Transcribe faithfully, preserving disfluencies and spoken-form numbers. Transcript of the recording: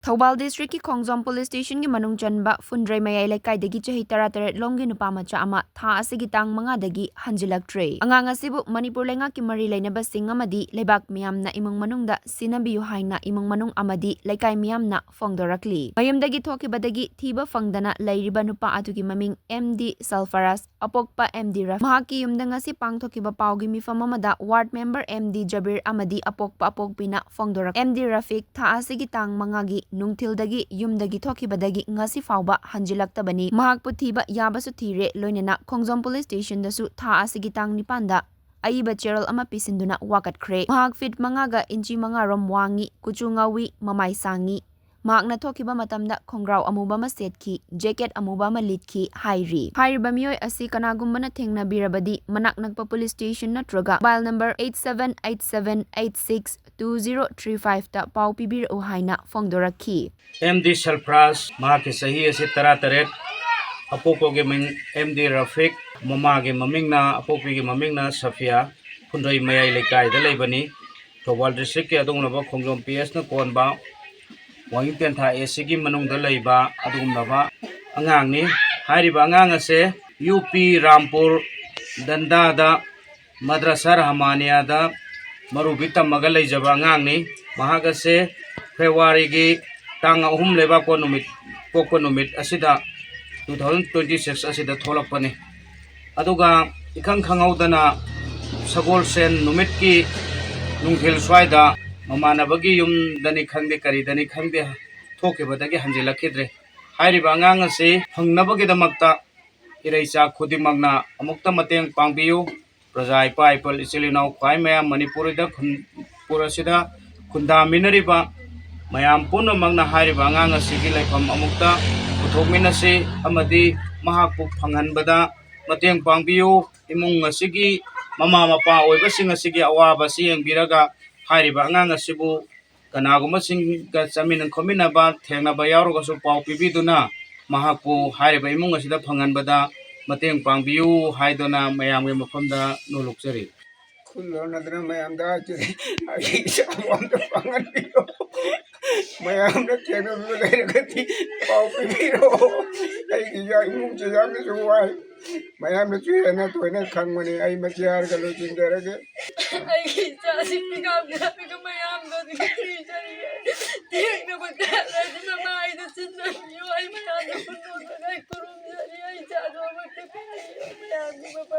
ꯊꯧꯕꯥꯜ ꯗꯤꯁꯇ꯭ꯔꯤꯛꯀꯤ ꯈꯣꯡꯖꯣꯝ ꯄꯨꯂꯤꯁ ꯁ꯭ꯇꯦꯁꯟꯒꯤ ꯃꯅꯨꯡ ꯆꯟꯕ ꯐꯨꯟꯗ꯭ꯔꯩ ꯃꯌꯥꯏ ꯂꯩꯀꯥꯏꯗꯒꯤ ꯆꯍꯤ ꯇꯔꯥꯇꯔꯦꯠ ꯂꯣꯝꯒꯤ ꯅꯨꯄꯥ ꯃꯆꯥ ꯑꯃ ꯊꯥ ꯑꯁꯤꯒꯤ ꯇꯥꯡ ꯃꯉꯥꯗꯒꯤ ꯍꯟꯖꯤꯜꯂꯛꯇ꯭ꯔꯦ꯫ ꯑꯉꯥꯡ ꯑꯁꯤꯕꯨ ꯃꯅꯤꯄꯨꯔ ꯂꯩꯉꯥꯛꯀꯤ ꯃꯔꯤ ꯂꯩꯅꯕꯁꯤꯡ ꯑꯃꯗꯤ ꯂꯩꯕꯥꯛ ꯃꯤꯌꯥꯝꯅ ꯏꯃꯨꯡ ꯃꯅꯨꯡꯗ ꯁꯤꯟꯅꯕꯤꯌꯨ ꯍꯥꯏꯅ ꯏꯃꯨꯡ ꯃꯅꯨꯡ ꯑꯃꯗꯤ ꯂꯩꯀꯥꯏ ꯃꯤꯌꯥꯝꯅ ꯐꯣꯡꯗꯣꯔꯛꯂꯤ꯫ ꯃꯌꯨꯝꯗꯒꯤ ꯊꯣꯛꯈꯤꯕꯗꯒꯤ ꯊꯤꯕ ꯐꯪꯗꯅ ꯂꯩꯔꯤꯕ ꯅꯨꯄꯥ ꯑꯗꯨꯒꯤ ꯃꯃꯤꯡ ꯑꯦꯝ ꯗꯤ ꯁꯜꯐꯔꯥꯖ, ꯑꯄꯣꯛꯄ ꯑꯦꯝ ꯗꯤ ꯔꯐꯤꯛ꯫ ꯃꯍꯥꯛꯀꯤ ꯌꯨꯝꯗ ꯉꯁꯤ ꯄꯥꯡꯊꯣꯛꯈꯤꯕ ꯄꯥꯎꯒꯤ ꯃꯤꯐꯝ ꯑꯃꯗ ꯋꯥꯔꯗ ꯃꯦꯝꯕꯔ ꯑꯦꯝ ꯗꯤ ꯖꯕꯤꯔ ꯑꯃꯗꯤ ꯑꯄꯣꯛꯄ ꯑꯄꯣꯛꯄꯤꯅ ꯐꯣꯡꯗꯣꯔꯛ, ꯑꯦꯝ ꯗꯤ ꯔꯐꯤꯛ ꯊꯥ ꯑꯁꯤꯒꯤ ꯇꯥꯡ ꯃꯉꯥꯒꯤ ꯅꯨꯡꯊꯤꯜꯗꯒꯤ ꯌꯨꯝꯗꯒꯤ ꯊꯣꯛꯈꯤꯕꯗꯒꯤ ꯉꯁꯤ ꯐꯥꯎꯕ ꯍꯟꯖꯤꯜꯂꯛꯇꯕꯅꯤ꯫ ꯃꯍꯥꯛꯄꯨ ꯊꯤꯕ ꯌꯥꯕꯁꯨ ꯊꯤꯔꯦ, ꯂꯣꯏꯅꯅ ꯈꯣꯡꯖꯣꯝ ꯄꯨꯂꯤꯁ ꯁ꯭ꯇꯦꯁꯟꯗꯁꯨ ꯊꯥ ꯑꯁꯤꯒꯤ ꯇꯥꯡ ꯅꯤꯄꯥꯟꯗ ꯑꯏꯕ ꯆꯦꯔꯣꯜ ꯑꯃ ꯄꯤꯁꯤꯟꯗꯨꯅ ꯋꯥꯀꯠꯈ꯭ꯔꯦ꯫ ꯃꯍꯥꯛ ꯐꯤꯠ ꯃꯉꯥꯒ ꯏꯟꯆꯤ ꯃꯉꯥ ꯔꯣꯝ ꯋꯥꯡꯉꯤ, ꯀꯨꯆꯨ ꯉꯧꯏ, ꯃꯃꯥꯏ ꯁꯥꯡꯉꯤ꯫ ꯃꯍꯥꯛꯅ ꯊꯣꯛꯈꯤꯕ ꯃꯇꯝꯗ ꯈꯣꯡꯒ꯭ꯔꯥꯎ ꯑꯃꯨꯕ ꯑꯃ ꯁꯦꯠꯈꯤ, ꯖꯦꯀꯦꯠ ꯑꯃꯨꯕ ꯑꯃ ꯂꯤꯠꯈꯤ ꯍꯥꯏꯔꯤ꯫ ꯍꯥꯏꯔꯤꯕ ꯃꯤꯑꯣꯏ ꯑꯁꯤ ꯀꯅꯥꯒꯨꯝꯕꯅ ꯊꯦꯡꯅꯕꯤꯔꯕꯗꯤ ꯃꯅꯥꯛ ꯅꯛꯄ ꯄꯨꯂꯤꯁ ꯁ꯭ꯇꯦꯁꯟ ꯅꯠꯇ꯭ꯔꯒ mobile number eight seven eight seven eight six two zero three five ꯇ ꯄꯥꯎ ꯄꯤꯕꯤꯔꯛꯎ ꯍꯥꯏꯅ ꯐꯣꯡꯗꯣꯔꯛꯈꯤ꯫ ꯑꯦꯝ ꯗꯤ ꯁꯜꯐ꯭ꯔꯥꯖ, ꯃꯍꯥꯛꯀꯤ ꯆꯍꯤ ꯑꯁꯤ ꯇꯔꯥꯇꯔꯦꯠ, ꯑꯄꯣꯛꯄꯒꯤ ꯃꯤꯡ ꯑꯦꯝ ꯗꯤ ꯔꯐꯤꯛ, ꯃꯃꯥꯒꯤ ꯃꯃꯤꯡꯅ, ꯑꯄꯣꯛꯄꯤꯒꯤ ꯃꯃꯤꯡꯅ ꯁꯐꯤꯌꯥ, ꯐꯨꯟꯗ꯭ꯔꯩ ꯃꯌꯥꯏ ꯂꯩꯀꯥꯏꯗ ꯂꯩꯕꯅꯤ꯫ ꯊꯧꯕꯥꯜ ꯗꯤꯁꯇ꯭ꯔꯤꯛꯀꯤ ꯑꯗꯨꯒꯨꯝꯂꯕ ꯈꯣꯡꯖꯣꯝ ꯄꯤ ꯑꯦꯁꯅ ꯀꯣꯟꯕ ꯋꯥꯍꯤꯡ ꯇꯦꯟꯊꯥ ꯑꯦ ꯁꯤꯒꯤ ꯃꯅꯨꯡꯗ ꯂꯩꯕ ꯑꯗꯨꯒꯨꯝꯂꯕ ꯑꯉꯥꯡꯅꯤ꯫ ꯍꯥꯏꯔꯤꯕ ꯑꯉꯥꯡ ꯑꯁꯦ ꯌꯨ ꯄꯤ ꯔꯥꯝꯄꯨꯔ ꯗꯟꯗꯥꯗ ꯃꯗ꯭ꯔꯁꯥ ꯔꯍꯃꯥꯅꯤꯌꯥꯗ ꯃꯔꯨꯕꯤ ꯇꯝꯃꯒ ꯂꯩꯖꯕ ꯑꯉꯥꯡꯅꯤ꯫ ꯃꯍꯥꯛ ꯑꯁꯦ ꯐꯦꯕ꯭ꯔꯨꯋꯥꯔꯤꯒꯤ ꯇꯥꯡ ꯑꯍꯨꯝ ꯂꯩꯕꯥꯛꯄꯣꯛꯄ ꯅꯨꯃꯤꯠ, ꯄꯣꯛꯄ ꯅꯨꯃꯤꯠ ꯑꯁꯤꯗ two thousand twenty six ꯑꯁꯤꯗ ꯊꯣꯛꯂꯛꯄꯅꯤ꯫ ꯑꯗꯨꯒ ꯏꯈꯪ ꯈꯪꯍꯧꯗꯅ ꯁꯒꯣꯜꯁꯦꯟ ꯅꯨꯃꯤꯠꯀꯤ ꯅꯨꯡꯊꯤꯜ ꯁ꯭ꯋꯥꯏꯗ ꯃꯃꯥꯟꯅꯕꯒꯤ ꯌꯨꯝꯗꯅꯤ ꯈꯪꯗꯦ, ꯀꯔꯤꯗꯅꯤ ꯈꯪꯗꯦ, ꯊꯣꯛꯈꯤꯕꯗꯒꯤ ꯍꯟꯖꯤꯜꯂꯛꯈꯤꯗ꯭ꯔꯦ꯫ ꯍꯥꯏꯔꯤꯕ ꯑꯉꯥꯡ ꯑꯁꯤ ꯐꯪꯅꯕꯒꯤꯗꯃꯛꯇ ꯏꯔꯩꯆꯥ ꯈꯨꯗꯤꯡꯃꯛꯅ ꯑꯃꯨꯛꯇ ꯃꯇꯦꯡ ꯄꯥꯡꯕꯤꯌꯨ꯫ ꯄ꯭ꯔꯖꯥ, ꯏꯄꯥ ꯏꯄꯜ, ꯏꯆꯤꯜ ꯏꯅꯥꯎ ꯈ꯭ꯋꯥꯏ ꯃꯌꯥꯝ ꯃꯅꯤꯄꯨꯔꯗ ꯈꯨꯟ-, ꯄꯨꯔ ꯑꯁꯤꯗ ꯈꯨꯟꯗꯥꯃꯤꯟꯅꯔꯤꯕ ꯃꯌꯥꯝ ꯄꯨꯝꯅꯃꯛꯅ ꯍꯥꯏꯔꯤꯕ ꯑꯉꯥꯡ ꯑꯁꯤꯒꯤ ꯂꯩꯐꯝ ꯑꯃꯨꯛꯇ ꯄꯨꯊꯣꯛꯃꯤꯟꯅꯁꯤ ꯑꯃꯗꯤ ꯃꯍꯥꯛꯄꯨ ꯐꯪꯍꯟꯕꯗ ꯃꯇꯦꯡ ꯄꯥꯡꯕꯤꯌꯨ꯫ ꯏꯃꯨꯡ ꯑꯁꯤꯒꯤ ꯃꯃꯥ ꯃꯄꯥ ꯑꯣꯏꯕꯁꯤꯡ ꯑꯁꯤꯒꯤ ꯑꯋꯥꯕ ꯑꯁꯤ ꯌꯦꯡꯕꯤꯔꯒ ꯍꯥꯏꯔꯤꯕ ꯑꯉꯥꯡ ꯑꯁꯤꯕꯨ ꯀꯅꯥꯒꯨꯝꯕꯁꯤꯡꯒ ꯆꯥꯃꯤꯟ ꯈꯣꯠꯃꯤꯟꯅꯕ, ꯊꯦꯡꯅꯕ ꯌꯥꯎꯔꯒꯁꯨ ꯄꯥꯎ ꯄꯤꯕꯤꯗꯨꯅ ꯃꯍꯥꯛꯄꯨ ꯍꯥꯏꯔꯤꯕ ꯏꯃꯨꯡ ꯑꯁꯤꯗ ꯐꯪꯍꯟꯕꯗ ꯃꯇꯦꯡ ꯄꯥꯡꯕꯤꯌꯨ ꯍꯥꯏꯗꯨꯅ ꯃꯌꯥꯝꯒꯤ ꯃꯐꯝꯗ ꯅꯣꯜꯂꯨꯛꯆꯔꯤ꯫ ꯈꯨꯜ ꯂꯣꯟꯅꯗꯅ ꯃꯌꯥꯝꯗ ꯍꯥꯏꯖꯔꯤ, ꯑꯩꯒꯤ ꯏꯆꯥꯕꯨ ꯑꯝꯇ ꯐꯪꯍꯟꯕꯤꯌꯨ꯫ ꯃꯌꯥꯝꯅ ꯊꯦꯡꯅꯕꯤꯕ ꯂꯩꯔꯒꯗꯤ ꯄꯥꯎ ꯄꯤꯕꯤꯔꯛꯑꯣ꯫ ꯑꯩꯒꯤ ꯏꯃꯨꯡꯁꯦ ꯌꯥꯝꯅꯁꯨ ꯋꯥꯏ꯫ ꯃꯌꯥꯝꯅꯁꯨ ꯍꯦꯟꯅ ꯊꯣꯏꯅ ꯈꯪꯕꯅꯤ꯫ ꯑꯩ ꯃꯁꯤ ꯍꯥꯏꯔꯒ ꯂꯣꯏꯁꯤꯟꯖꯔꯒꯦ꯫ ꯑꯩꯒꯤ ꯏꯆꯥꯁꯤꯡ ꯄꯤꯀꯥꯞ ꯄꯤꯀꯥꯞꯄꯒ ꯃꯌꯥꯝꯗꯣ ꯑꯗꯨꯒꯤ ꯄꯤꯖꯔꯤꯌꯦ꯫ ꯊꯦꯡꯅꯕ ꯀꯥꯟꯗꯗꯤ ꯃꯃꯥꯏꯗ ꯆꯤꯟꯅꯕꯤꯌꯨ꯫ ꯑꯩ ꯃꯌꯥꯝꯗ ꯈꯨꯟꯅꯣꯗꯅ ꯑꯩ ꯈꯨꯔꯨꯝꯖꯔꯤ꯫ ꯑꯩ ꯏꯆꯥꯗꯣ ꯑꯃꯠꯇ ꯄꯤꯕꯤꯌꯨ꯫ ꯃꯌꯥꯝꯒꯤ ꯃꯐꯝ